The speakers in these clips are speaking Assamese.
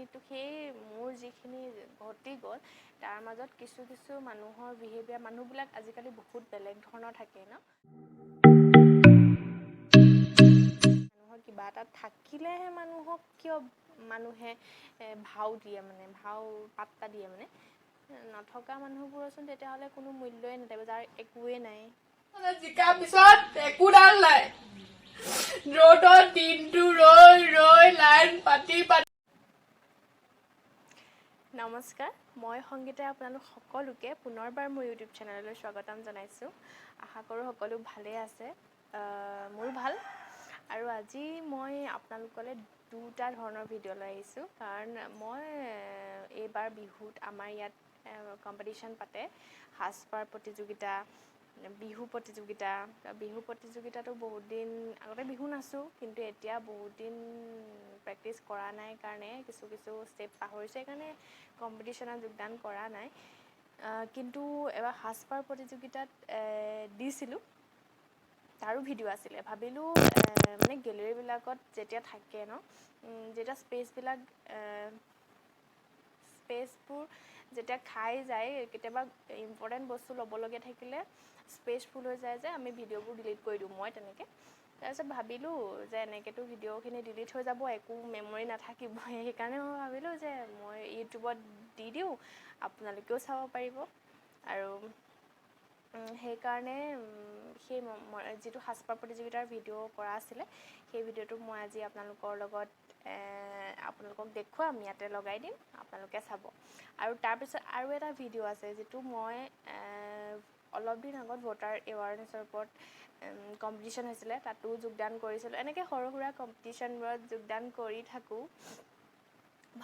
কাহিনীটো, সেই মোৰ যিখিনি ঘটি গ'ল, তাৰ মাজত কিছু কিছু মানুহৰ বিহেভিয়াৰ, মানুহবিলাক আজিকালি বহুত বেলেগ ধৰণৰ থাকে ন। মানুহৰ কিবা এটা থাকিলেহে মানুহক কিয় মানুহে ভাও দিয়ে, মানে ভাও পাত্তা দিয়ে, মানে নথকা মানুহবোৰচোন তেতিয়াহ'লে কোনো মূল্যই নাথাকিব, যাৰ একোৱেই নাই। জিকাৰ পিছত একোডাল নাই। ৰ'দত দিনটো ৰৈ ৰৈ লাইন পাতি পাতি। নমস্কাৰ, মই সংগীতাই আপোনালোক সকলোকে পুনৰবাৰ মোৰ ইউটিউব চেনেললৈ স্বাগতম জনাইছোঁ। আশা কৰোঁ সকলো ভালেই আছে। মোৰো ভাল। আৰু আজি মই আপোনালোকলৈ দুটা ধৰণৰ ভিডিঅ' লৈ আহিছোঁ, কাৰণ মই এইবাৰ বিহুত আমাৰ ইয়াত কম্পিটিশ্যন পাতে, সাজপাৰ প্ৰতিযোগিতা, বিহু প্ৰতিযোগিতা। বিহু প্ৰতিযোগিতাটো বহুত দিন আগতে বিহু নাচোঁ, কিন্তু এতিয়া বহুত দিন প্ৰেক্টিচ কৰা নাই কাৰণে কিছু কিছু ষ্টেপ পাহৰিছোঁ, সেইকাৰণে কম্পিটিশ্যনত যোগদান কৰা নাই। কিন্তু এবাৰ সাজপাৰ প্ৰতিযোগিতাত দিছিলোঁ, তাৰো ভিডিঅ' আছিলে। ভাবিলোঁ মানে গেলেৰীবিলাকত যেতিয়া থাকে ন, যেতিয়া স্পেচবোৰ যেতিয়া খাই যায়, কেতিয়াবা ইম্পৰ্টেণ্ট বস্তু ল'বলগীয়া থাকিলে স্পেচ ফুল হৈ যায় যে আমি ভিডিঅ'বোৰ ডিলিট কৰি দিওঁ। মই তেনেকৈ তাৰপিছত ভাবিলোঁ যে এনেকৈতো ভিডিঅ'খিনি ডিলিট হৈ যাব, একো মেমৰি নাথাকিব। সেইকাৰণে মই ভাবিলোঁ যে মই ইউটিউবত দি দিওঁ, আপোনালোকেও চাব পাৰিব। আৰু সেইকাৰণে সেই যিটো সাজপাৰ প্ৰতিযোগিতাৰ ভিডিঅ' কৰা আছিলে, সেই ভিডিঅ'টো মই আজি আপোনালোকৰ লগত আপোনালোকক দেখুৱাম, ইয়াতে লগাই দিম, আপোনালোকে চাব। আৰু তাৰপিছত আৰু এটা ভিডিঅ' আছে, যিটো মই অলপ দিন আগত ভোটাৰ এৱাৰনেছৰ ওপৰত কম্পিটিশ্যন হৈছিলে, তাতো যোগদান কৰিছিলোঁ। এনেকৈ সৰু সুৰা কম্পিটিশ্যনবোৰত যোগদান কৰি থাকোঁ।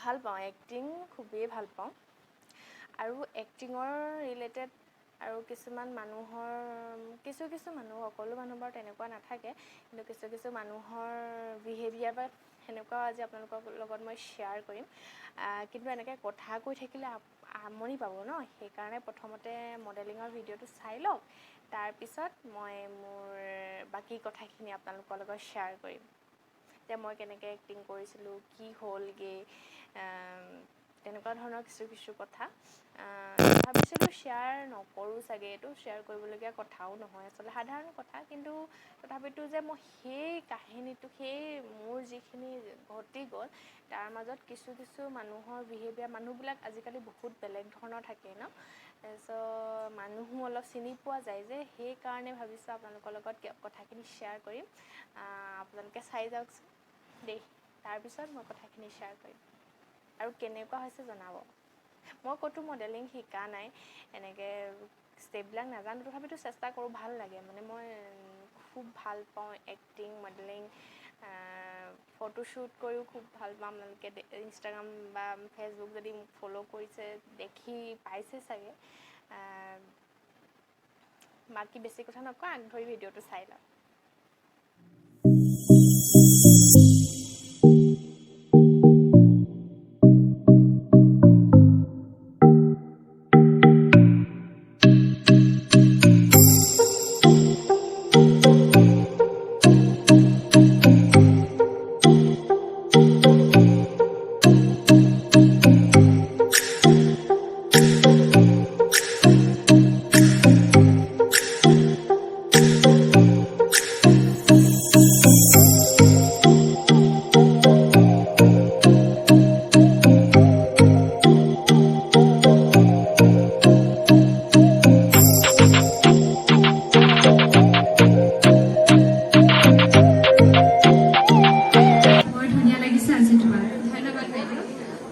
ভাল পাওঁ, এক্টিং খুবেই ভাল পাওঁ। আৰু এক্টিঙৰ ৰিলেটেড আৰু কিছুমান মানুহৰ, কিছু কিছু মানুহ, সকলো মানুহ বাৰু তেনেকুৱা নাথাকে, কিন্তু কিছু কিছু মানুহৰ বিহেভিয়াৰ বা সেনেকুৱাও আজি আপোনালোকৰ লগত মই শ্বেয়াৰ কৰিম। কিন্তু এনেকৈ কথা কৈ থাকিলে আমনি পাব ন, সেইকাৰণে প্ৰথমতে মডেলিঙৰ ভিডিঅ'টো চাই লওক, তাৰপিছত মই মোৰ বাকী কথাখিনি আপোনালোকৰ লগত শ্বেয়াৰ কৰিম যে মই কেনেকৈ এক্টিং কৰিছিলোঁ, কি হ'লগৈ, তেনেকুৱা ধৰণৰ কিছু কিছু কথা ভাবিছিলোঁ শ্বেয়াৰ নকৰোঁ চাগে। এইটো শ্বেয়াৰ কৰিবলগীয়া কথাও নহয়, আচলতে সাধাৰণ কথা, কিন্তু তথাপিতো যে মই সেই কাহিনীটো, সেই মোৰ যিখিনি ঘটি গ'ল, তাৰ মাজত কিছু কিছু মানুহৰ বিহেভিয়াৰ, মানুহবিলাক আজিকালি বহুত বেলেগ ধৰণৰ থাকে ন, তাৰপিছত মানুহো অলপ চিনি পোৱা যায় যে, সেইকাৰণে ভাবিছোঁ আপোনালোকৰ লগত কথাখিনি শ্বেয়াৰ কৰিম। আপোনালোকে চাই যাওকচোন দেই, তাৰপিছত মই কথাখিনি শ্বেয়াৰ কৰিম আৰু কেনেকুৱা হৈছে জনাব। মই ক'তো মডেলিং শিকা নাই, এনেকৈ ষ্টেপবিলাক নাজানো, তথাপিতো চেষ্টা কৰোঁ, ভাল লাগে। মানে মই খুব ভাল পাওঁ এক্টিং, মডেলিং, ফটোশ্বুট কৰিও খুব ভাল পাওঁ। আপোনালোকে ইনষ্টাগ্ৰাম বা ফেচবুক যদি মোক ফ'ল' কৰিছে, দেখি পাইছে চাগে। বাকী বেছি কথা নকওঁ, আগ ধৰি ভিডিঅ'টো চাই লওক। বৰ ধুনীয়া লাগিছে আজি তোমাক। ধন্যবাদ বাইদেউ।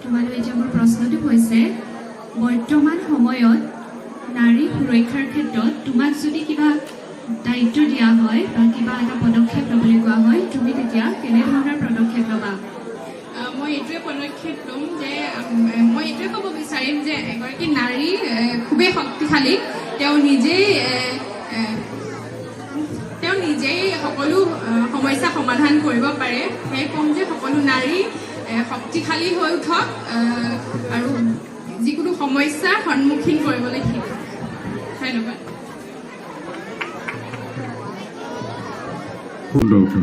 তোমালৈ এতিয়া মোৰ প্ৰশ্নটো হৈছে, বৰ্তমান সময়ত নাৰী সুৰক্ষাৰ ক্ষেত্ৰত তোমাক যদি কিবা দায়িত্ব দিয়া হয় বা কিবা এটা পদক্ষেপ ল'বলৈ কোৱা হয়, তুমি তেতিয়া কেনেধৰণৰ পদক্ষেপ ল'বা? মই এইটোৱে পদক্ষেপ ল'ম যে মই এইটোৱে ক'ব বিচাৰিম যে এগৰাকী নাৰী খুবেই শক্তিশালী। তেওঁ নিজেই সকলো সমস্যা সমাধান কৰিব পাৰে। সেয়ে ক'ম যে সকলো নাৰী শক্তিশালী হৈ উঠক আৰু যিকোনো সমস্যাৰ সন্মুখীন কৰিবলৈ শিকক। ধন্যবাদ। সুন্দৰ উত্তৰ।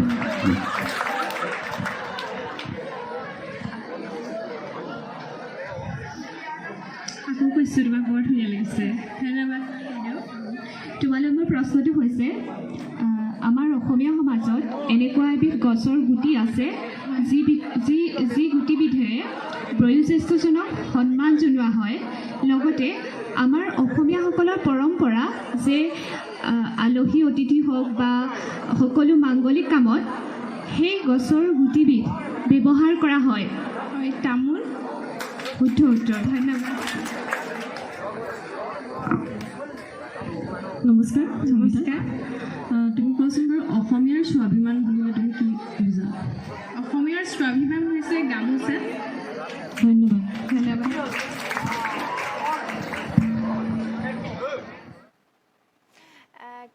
আকৌ কৈছোঁ, তোমাক বৰ ধুনীয়া লাগিছে। ধন্যবাদ বাইদেউ। তোমালৈ মোৰ প্ৰশ্নটো হৈছে, আমাৰ অসমীয়া সমাজত এনেকুৱা এবিধ গছৰ গুটি আছে যি যি গুটিবিধেৰে বয়োজ্যেষ্ঠজনক সন্মান জনোৱা হয়। লগতে আমাৰ অসমীয়াসকলৰ পৰম্পৰা যে আলহী অতিথি হওক বা সকলো মাংগলিক কামত সেই গছৰ গুটিবিধ ব্যৱহাৰ কৰা হয়। হয়, তামোল। শুদ্ধ উত্তৰ। ধন্যবাদ। নমস্কাৰ সংগীতা। নমস্কাৰ। তুমি কোৱাচোন বাৰু, অসমীয়াৰ স্বাভিমান বুলিলে তুমি কি বুজা? অসমীয়াৰ স্বাভিমান হৈছে গামোচা। ধন্যবাদ। ধন্যবাদ।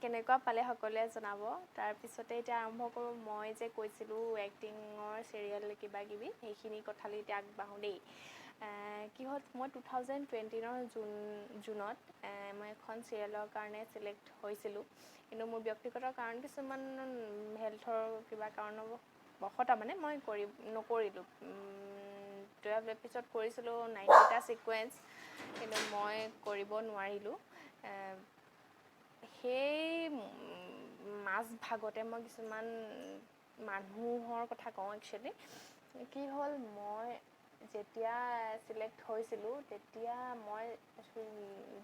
কেনেকুৱা পালে সকলোৱে জনাব। তাৰপিছতে এতিয়া আৰম্ভ কৰোঁ, মই যে কৈছিলোঁ এক্টিঙৰ চিৰিয়েল কিবা কিবি, সেইখিনি কথালৈ এতিয়া আগবাঢ়োঁ দেই। কি হ'ল, মই 2020ৰ জুনত মই এখন চিৰিয়েলৰ কাৰণে চিলেক্ট হৈছিলোঁ, কিন্তু মোৰ ব্যক্তিগত কাৰণ কিছুমান, হেল্থৰ কিবা কাৰণৰ বশতঃ মানে মই নকৰিলোঁ। পিছত কৰিছিলোঁ 90টা ছিকুৱেঞ্চ, কিন্তু মই কৰিব নোৱাৰিলোঁ। সেই মাজভাগতে মই কিছুমান মানুহৰ কথা কওঁ। একচুৱেলি কি হ'ল, মই যেতিয়া চিলেক্ট হৈছিলোঁ, তেতিয়া মই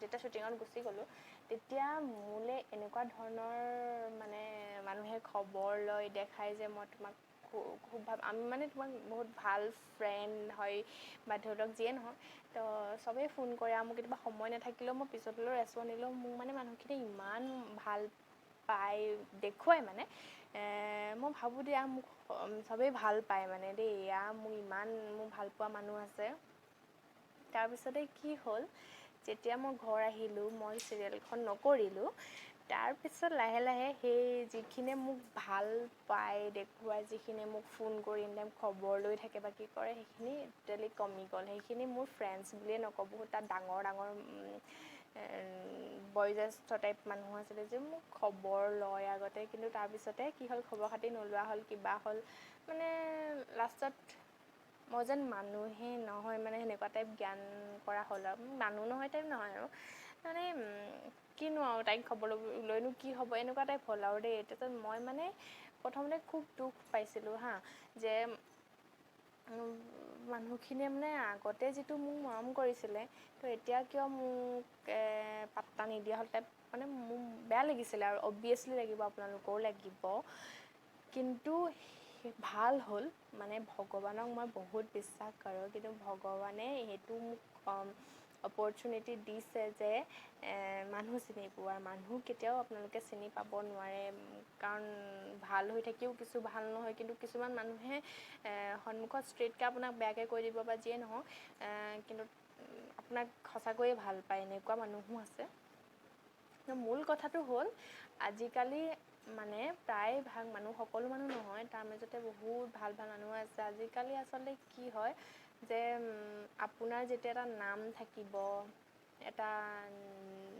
যেতিয়া শ্বুটিঙত গুচি গ'লোঁ, তেতিয়া মোলৈ এনেকুৱা ধৰণৰ মানে মানুহে খবৰ লয়, দেখায় যে মই তোমাক খুব ভাল, আমি মানে তোমাক বহুত ভাল ফ্ৰেণ্ড হয় বা ধৰি লওক যিয়ে নহওক, তো চবেই ফোন কৰে আৰু মোৰ কেতিয়াবা সময় নাথাকিলেও মই পিছত হ'লেও ৰেচপঞ্চ দিলেও মোক মানে মানুহখিনিয়ে ইমান ভাল পায় দেখুৱাই, মানে মই ভাবোঁ দিয়া মোক চবেই ভাল পায় মানে দেই, এয়া মোক ইমান মোক ভাল পোৱা মানুহ আছে। তাৰপিছতে কি হ'ল, যেতিয়া মই ঘৰ আহিলোঁ, মই চিৰিয়েলখন নকৰিলোঁ। তাৰপিছত লাহে লাহে সেই যিখিনিয়ে মোক ভাল পায় দেখুৱাই, যিখিনিয়ে মোক ফোন কৰি এনি টাইম খবৰ লৈ থাকে বা কি কৰে, সেইখিনি টোটেলি কমি গ'ল। সেইখিনি মোৰ ফ্ৰেণ্ডছ বুলিয়ে নকওঁ, বহুত তাত ডাঙৰ ডাঙৰ বয়োজ্যেষ্ঠ টাইপ মানুহ আছিলে যে মোক খবৰ লয় আগতে, কিন্তু তাৰপিছতে কি হ'ল, খবৰ খাতি নোলোৱা হ'ল, কিবা হ'ল, মানে লাষ্টত মই যেন মানুহেই নহয়, মানে সেনেকুৱা টাইপ জ্ঞান কৰা হ'ল আৰু মানুহ নহয় টাইপ নহয় আৰু মানে কিনো আৰু তাইক খবৰ লৈনো কি হ'ব, এনেকুৱা টাইপ হ'ল আৰু দেই। তাৰপিছত মই মানে প্ৰথমতে খুব দুখ পাইছিলোঁ হা, যে মানুহখিনিয়ে মানে আগতে যিটো মোক মৰম কৰিছিলে, তো এতিয়া কিয় মোক পাত্তা নিদিয়া হ'ল টাইপ, মানে মোৰ বেয়া লাগিছিলে আৰু অবভিয়াছলি লাগিব, আপোনালোকৰো লাগিব। কিন্তু ভাল হ'ল, মানে ভগৱানক মই বহুত বিশ্বাস কৰোঁ, কিন্তু ভগৱানে সেইটো মোক অপৰচুনিটি দিছে যে মানুহ চিনি পোৱাৰ। মানুহ কেতিয়াও আপোনালোকে চিনি পাব নোৱাৰে, কাৰণ ভাল হৈ থাকিও কিছু ভাল নহয়, কিন্তু কিছুমান মানুহে সন্মুখত ষ্ট্ৰেইটকৈ আপোনাক বেয়াকৈ কৈ দিব বা যিয়ে নহওক, কিন্তু আপোনাক সঁচাকৈয়ে ভাল পায়, এনেকুৱা মানুহো আছে। মূল কথাটো হ'ল, আজিকালি মানে প্ৰায়ভাগ মানুহ, সকলো মানুহ নহয়, তাৰ মাজতে বহুত ভাল ভাল মানুহ আছে। আজিকালি আচলতে কি হয় যে আপোনাৰ যেতিয়া এটা নাম থাকিব, এটা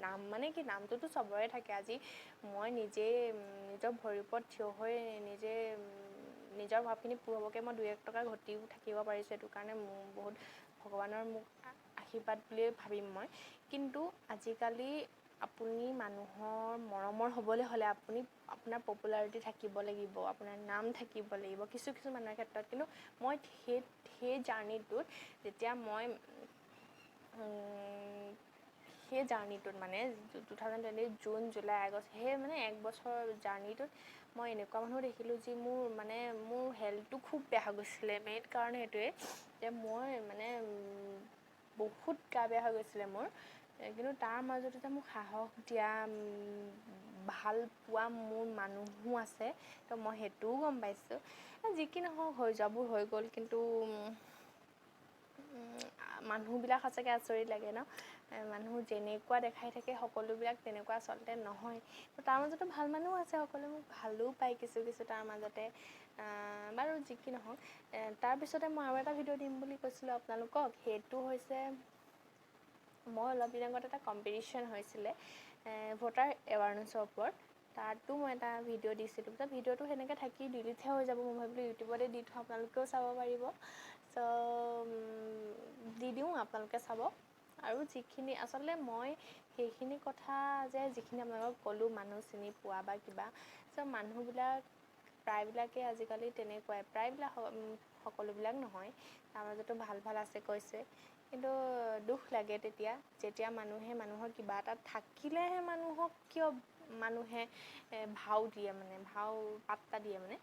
নাম মানে কি, নামটোতো চবৰে থাকে। আজি মই নিজেই নিজৰ ভৰিৰ ওপৰত থিয় হৈ নিজে নিজৰ ভাৱখিনি পূৰাবকৈ মই দুই এক টকা ঘটিও থাকিব পাৰিছোঁ, সেইটো কাৰণে মোৰ বহুত ভগৱানৰ মোক আশীৰ্বাদ বুলিয়ে ভাবিম মই। কিন্তু আজিকালি আপুনি মানুহৰ মৰমৰ হ'বলৈ হ'লে আপুনি আপোনাৰ পপুলাৰিটি থাকিব লাগিব, আপোনাৰ নাম থাকিব লাগিব কিছু কিছু মানুহৰ ক্ষেত্ৰত। কিন্তু মই সেই জাৰ্ণিটোত যেতিয়া মই সেই জাৰ্ণিটোত মানে 2020 জুন, জুলাই, আগষ্ট, সেই মানে এক বছৰ জাৰ্ণিটোত মই এনেকুৱা মানুহ দেখিলোঁ যি মোৰ মানে মোৰ হেল্থটো খুব বেয়া হৈ গৈছিলে। মেইন কাৰণ সেইটোৱে যে মই মানে বহুত গা বেয়া হৈ গৈছিলে মোৰ, কিন্তু তাৰ মাজতে যে মোক সাহস দিয়া, ভাল পোৱা মোৰ মানুহো আছে, তো মই সেইটোও গম পাইছোঁ। যি কি নহওক, হৈ যোৱাবোৰ হৈ গ'ল, কিন্তু মানুহবিলাক সঁচাকৈ আচৰিত লাগে ন, মানুহ যেনেকুৱা দেখাই থাকে সকলোবিলাক তেনেকুৱা আচলতে নহয়। তো তাৰ মাজতো ভাল মানুহো আছে, সকলোৱে মোক ভালো পায় কিছু কিছু তাৰ মাজতে। বাৰু যি কি নহওক, তাৰপিছতে মই আৰু এটা ভিডিঅ' দিম বুলি কৈছিলোঁ আপোনালোকক। সেইটো হৈছে মই অলপ দিন আগত এটা কম্পিটিশ্যন হৈছিলে ভোটাৰ এৱাৰনেছৰ ওপৰত, তাতো মই এটা ভিডিঅ' দিছিলোঁ। তো ভিডিঅ'টো সেনেকৈ থাকি ডিলিটহে হৈ যাব, মই ভাবিলোঁ ইউটিউবতে দি থওঁ, আপোনালোকেও চাব পাৰিব। চ' দি দিওঁ, আপোনালোকে চাব। আৰু যিখিনি আচলতে মই সেইখিনি কথা যে যিখিনি আপোনালোকক ক'লোঁ মানুহ চিনি পোৱা বা কিবা, চ' মানুহবিলাক প্ৰায়বিলাকে আজিকালি তেনেকুৱাই, প্ৰায়বিলাক সকলোবিলাক নহয়, তাৰ মাজতো ভাল ভাল আছে কৈছে, কিন্তু দুখ লাগে তেতিয়া যেতিয়া মানুহে মানুহৰ কিবা এটা থাকিলেহে মানুহক কিয় মানুহে ভাও দিয়ে, মানে ভাও পাত্তা দিয়ে, মানে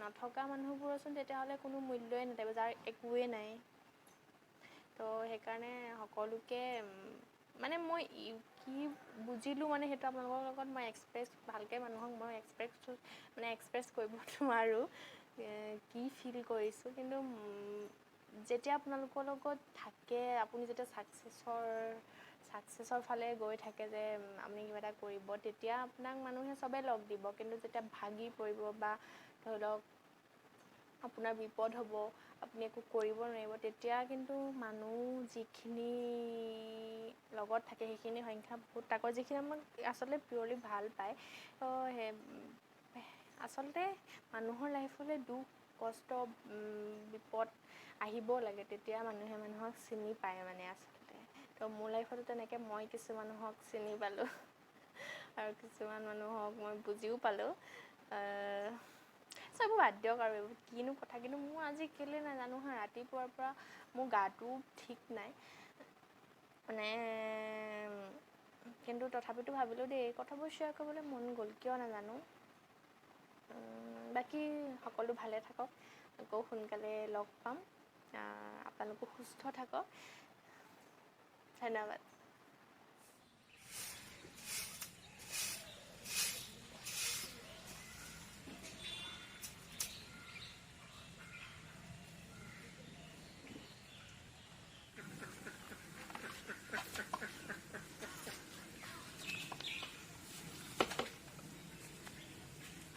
নথকা মানুহবোৰচোন তেতিয়াহ'লে কোনো মূল্যই নাথাকিব, যাৰ একোৱেই নাই। তো সেইকাৰণে সকলোকে মানে মই কি বুজিলোঁ মানে সেইটো আপোনালোকৰ লগত মই এক্সপ্ৰেছ ভালকৈ মানুহক মই এক্সপ্ৰেছ কৰিব নোৱাৰোঁ কি ফিল কৰিছোঁ, কিন্তু যেতিয়া আপোনালোকৰ লগত থাকে, আপুনি যেতিয়া ছাকচেছৰ ফালে গৈ থাকে যে আপুনি কিবা এটা কৰিব, তেতিয়া আপোনাক মানুহে চবেই লগ দিব। কিন্তু যেতিয়া ভাগি পৰিব বা ধৰি লওক আপোনাৰ বিপদ হ'ব, আপুনি একো কৰিব নোৱাৰিব, তেতিয়া কিন্তু মানুহ যিখিনি লগত থাকে সেইখিনি সংখ্যা বহুত তাকৰ, যিখিনি আমাক আচলতে পিয়'ৰলি ভাল পায়। তো সেই আচলতে মানুহৰ লাইফলৈ দুখ কষ্ট বিপদ আহিব লাগে, তেতিয়া মানুহে মানুহক চিনি পায় মানে আচলতে। তো মোৰ লাইফতো তেনেকৈ মই কিছু মানুহক চিনি পালোঁ আৰু কিছুমান মানুহক মই বুজিও পালোঁ। চ' এইবোৰ বাদ দিয়ক আৰু এইবোৰ কিনো কথা। কিন্তু মোৰ আজি কেলৈ নাজানো হা, ৰাতিপুৱাৰ পৰা মোৰ গাটোও ঠিক নাই মানে, কিন্তু তথাপিতো ভাবিলোঁ দেই এই কথাবোৰ শ্বেয়াৰ কৰিবলৈ মন গ'ল, কিয় নাজানো। বাকী সকলো ভালে থাকক, আকৌ সোনকালে লগ পাম। আপোনালোকো সুস্থ থাকক, ধন্যবাদ।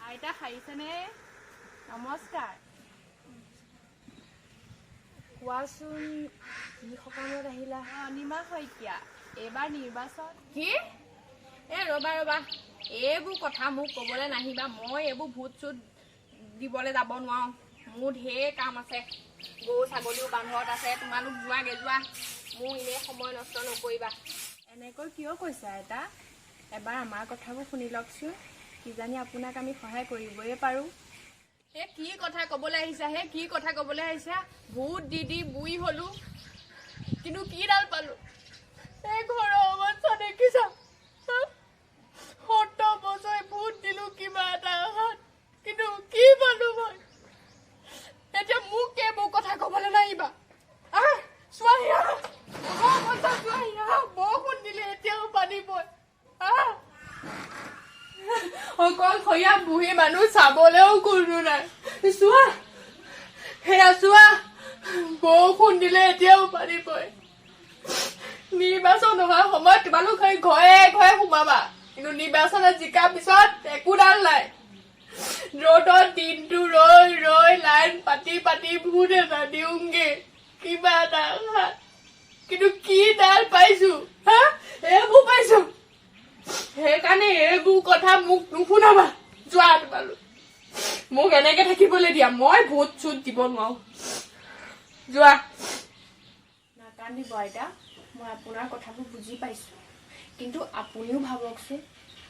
আইতা সাৰিছেনে? নমস্কাৰ। কোৱাচোন কি সকামত আহিলা? অনিমা শইকীয়া, এইবাৰ নিৰ্বাচন কি? এ ৰ'বা ৰ'বা, এইবোৰ কথা মোক ক'বলৈ নাহিবা, মই এইবোৰ ভোট চোট দিবলৈ যাব নোৱাৰোঁ, মোৰ ঢেৰ কাম আছে, গৰু ছাগলীও বান্ধত আছে, তোমালোক যোৱাগে যোৱা, মোৰ এনেই সময় নষ্ট নকৰিবা। এনেকৈ কিয় কৈছা আইতা? এবাৰ আমাৰ কথাবোৰ শুনি লওকচোন, কিজানি আপোনাক আমি সহায় কৰিবই পাৰোঁ। হে কি কথা ক'বলৈ আহিছা, হে কি কথা ক'বলৈ আহিছা? ভোট দি দি বুঢ়ী হ'লো, কিন্তু কিডাল পালো? এই ঘৰৰ অৱস্থা দেখিছা, 70 বছৰ ভোট দিলো কিবা এটা আশাত, কিন্তু কি পালো মই? এতিয়া মোক এইবোৰ কথা ক'বলৈ নাহিবা। আহ চোৱাহি, আহ চোৱাহি, আহ বৰষুণ দিলে এতিয়াও পানী পৰে, আহ অকলশৰীয়া বুঢ়ী মানুহ চাবলৈও কোনো নাই। চোৱা সেয়া চোৱা, বৰষুণ দিলে এতিয়াও পানী পৰে। নিৰ্বাচন হোৱাৰ সময়ত তোমালোক সেই ঘৰে ঘৰে সোমাবা, কিন্তু নিৰ্বাচনত জিকাৰ পিছত একোডাল নাই। ৰ'দত দিনটো ৰৈ ৰৈ লাইন পাতি পাতি ভোট এটা দিওঁগে কিবা এটা আশাত, কিন্তু কি ডাল পাইছো? হা, এইবোৰ পাইছো। সেইকাৰণে এইবোৰ কথা মোক নুশুনাবা, যোৱা তোমালোক, মোক এনেকে থাকিবলৈ দিয়া, মই ভোট চোট দিব নোৱাৰো, যোৱা। নাকান্দিব আইতা, মই আপোনাৰ কথাবোৰ বুজি পাইছোঁ, কিন্তু আপুনিও ভাবকচোন,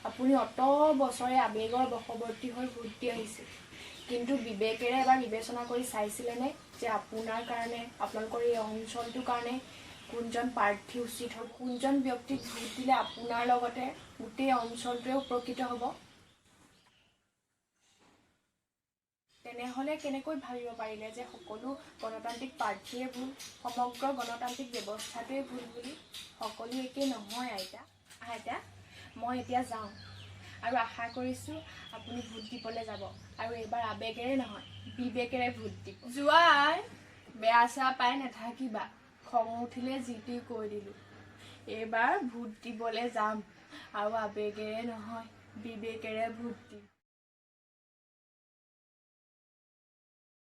আপুনি অত বছৰে আৱেগৰ বশৱৰ্তী হৈ ভোট দি আহিছে, কিন্তু বিবেকেৰে এবাৰ বিবেচনা কৰি চাইছিলেনে যে আপোনাৰ কাৰণে, আপোনালোকৰ এই অঞ্চলটোৰ কাৰণে কোনজন প্ৰাৰ্থী উচিত হ'ব, কোনজন ব্যক্তিক ভোট দিলে আপোনাৰ লগতে গোটেই অঞ্চলটোৱে উপকৃত হ'ব? তেনেহ'লে কেনেকৈ ভাবিব পাৰিলে যে সকলো গণতান্ত্ৰিক প্ৰাৰ্থীয়ে ভুল, সমগ্ৰ গণতান্ত্ৰিক ব্যৱস্থাটোৱে ভুল বুলি? সকলো একেই নহয় আইতা। আইতা, মই এতিয়া যাওঁ আৰু আশা কৰিছোঁ আপুনি ভোট দিবলৈ যাব, আৰু এইবাৰ আৱেগেৰে নহয় বিবেকেৰে ভোট দিব। যোৱাই, বেয়া চেয়া পাই নাথাকিবা, খং উঠিলে যি টি কৈ দিলোঁ। এইবাৰ ভোট দিবলৈ যাম আৰু আৱেগেৰে নহয় বিবেকেৰে ভোট দিম।